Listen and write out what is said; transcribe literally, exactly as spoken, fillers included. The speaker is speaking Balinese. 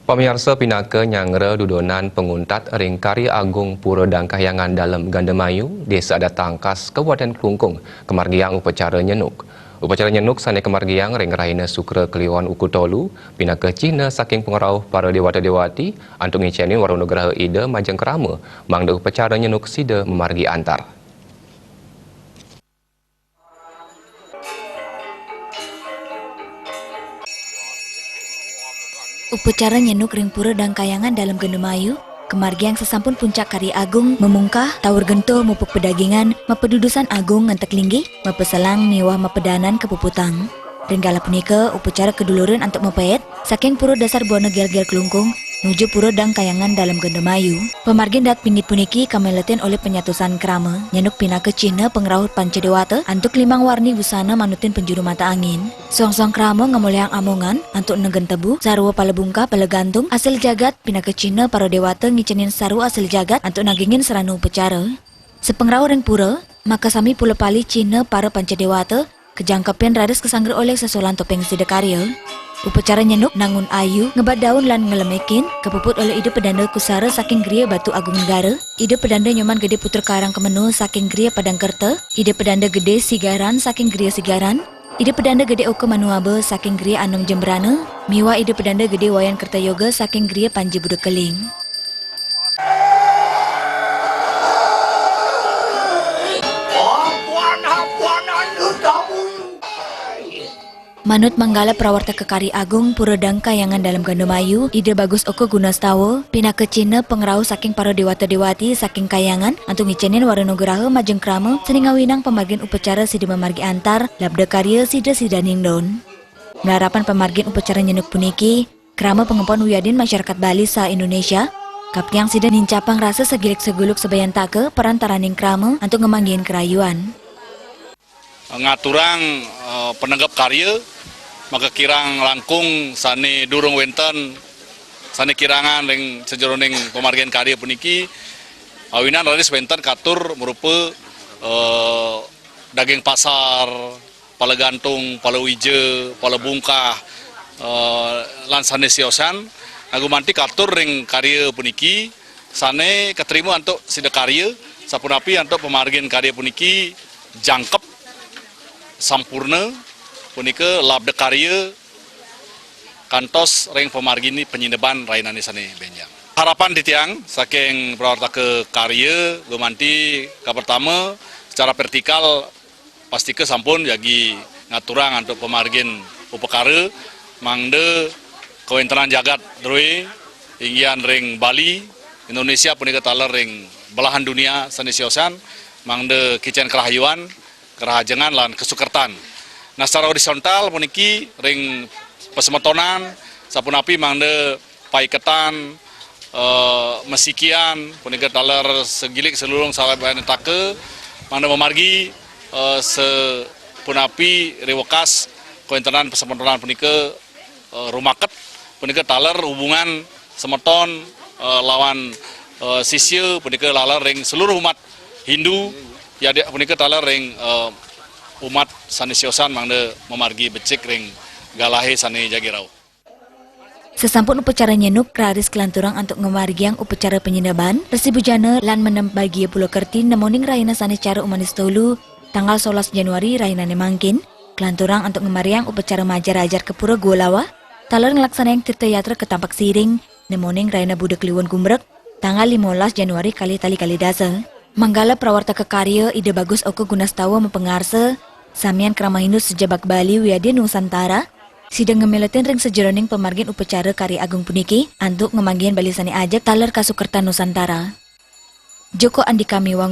Pamiarsa, pinaka nyangra dudonan panguntat ring Karya Agung Pura Dang Kahyangan Dalem Gandamayu, Desa Adat Tangkas, Kabupaten Klungkung, kamargiang upacara nyenuk. Upacara nyenuk sane kamargiang ring rahina Sukra Kliwon Ukutolu, pinaka cihna saking pangrauh para dewata dewati, antuk ngicenin wara nugraha Ida majeng krama, mangda upacara nyenuk sida mamargi antar. Upacara nyenuk ring Pura Dang Kahyangan Dalem Gandamayu, kamargiang sasampun puncak karya agung, mamungkah, tawur gentuh, mupuk padagingan, mapadudusan agung ngantek linggih, mapaselang miwah mapadanan kapuputang. Ring kala punika, upacara kadulurin antuk mapaet, saking Pura Dasar Buana Gelgel Klungkung, nuju Pura Dang Kahyangan Dalem Gandamayu. Pamargin dahat pinggit puniki kamiletin olih panyatusan krama, nyenuk pinaka cihna pangrauh panca dewata, antuk limang warni busana manutin panjuru mata angin. Soang-soang krama ngamolihang amongan, antuk negen tebu, sarwa pala bungkah, pala gantung, asil jagat, pinaka cihna para dewata ngicenin sarwa asil jagat, antuk nagingin sarana upacara. Sapangrauh ring pura, makasami pula pali cihna para panca dewata, kajangkepin raris kasanggra olih sasolan topeng sidakarya. Upacara nyenuk nangun ayu, ngebat daun lan ngelemikin, kapuput olih Ida Padanda Kusara saking Griya Batu Agung Negara, Ida Padanda Nyoman Gede Putra Karang Kemeno saking Griya Padang Kerta, Ida Padanda Gede Sigaran saking Griya Sigaran, Ida Padanda Gede Oka Manuaba saking Griya Anom Jembrana, miwah Ida Padanda Gede Wayan Kerta Yoga saking Griya Panji Buda Keling. Manut manggala prawartaka Karya Agung Pura Dang Kahyangan Dalem Gandamayu, Ida Bagus Oka Gunastawa, pinaka cihna pangrauh saking para dewata dewati saking Kahyangan, antuk ngicenin wara nugraha majeng krama, sane ngawinang pamargin upacara sida mamargi antar, labda karya sida sidaning don. Malarapan pamargin upacara nyenuk puniki, krama pangempon wiadin masyarakat Bali sa-Indonesia, kaptiang sida nincapang rasa sagilik saguluk sabayantaka parantaraning krama antuk ngamanggihin karayuan. Ngaturang, eh, panegep karya, makakirang langkung sane durung wenten, sane kirangan ring sajeroning pamargin karya puniki, awinan raris wenten katur marupa, eh, daging pasar, pala gantung, pala wija, pala bungkah, eh, lan sane siosan, nah, gumanti katur ring karya puniki, sane katrima antuk sidakarya, sapunapi antuk pamargin karya puniki jangkep, sampurna, punika labda karya, kantos ring pamargin panyineban rahinane sane benjang. Harapan titiang saking prawartaka karya gumanti kapertama secara vertikal pastika sampun jagi ngaturang antuk pamargin upakara mangda kawentenan jagat drue inggihan ring Bali, Indonesia punika taler ring belahan dunia sane siosan mangda kicen karahayuan, karahajengan lan kasukertan. Nah, secara horizontal puniki ring pasemetonan, sapunapi mangda paiketan, eh, masikian, punika taler sagilik salurung sabayantaka, mangda mamargi, eh, sapunapi ri wekas kawentenan pasemetonan punika, eh, rumaket, punika taler hubungan semeton, eh, lawan, eh, sisia, punika taler ring seluruh umat Hindu, ya, punika taler ring, eh, umat sane siosan mangda mamargi becik ring galahe sane jagi rauh. Sasampun upacara nyenuk raris kalanturang antuk ngamargiang upacara panyineban, Resi Bujana lan Menem Bagia Pulakerti nemoning rahina sane cara umanis tolu, tanggal solas Januari rahinane mangkin, kalanturang antuk ngamargiang upacara majar-ajar ka Pura Gua Lawah, taler nglaksanayang tirta yatra ka Tampak Siring, nemoning rahina Buda Kliwon Gumbreg, tanggal limolas Januari kalih tali kalih dasa. Manggala prawartaka karya Ida Bagus Oka Gunastawa mapangarsa, samian krama Hindu sajebag Bali wiadin Nusantara, sida ngamiletin ring sajeroning pamargin upacara karya agung puniki, antuk ngamanggihin Bali sane ajeg taler kasukertan Nusantara. Joko Andika miwah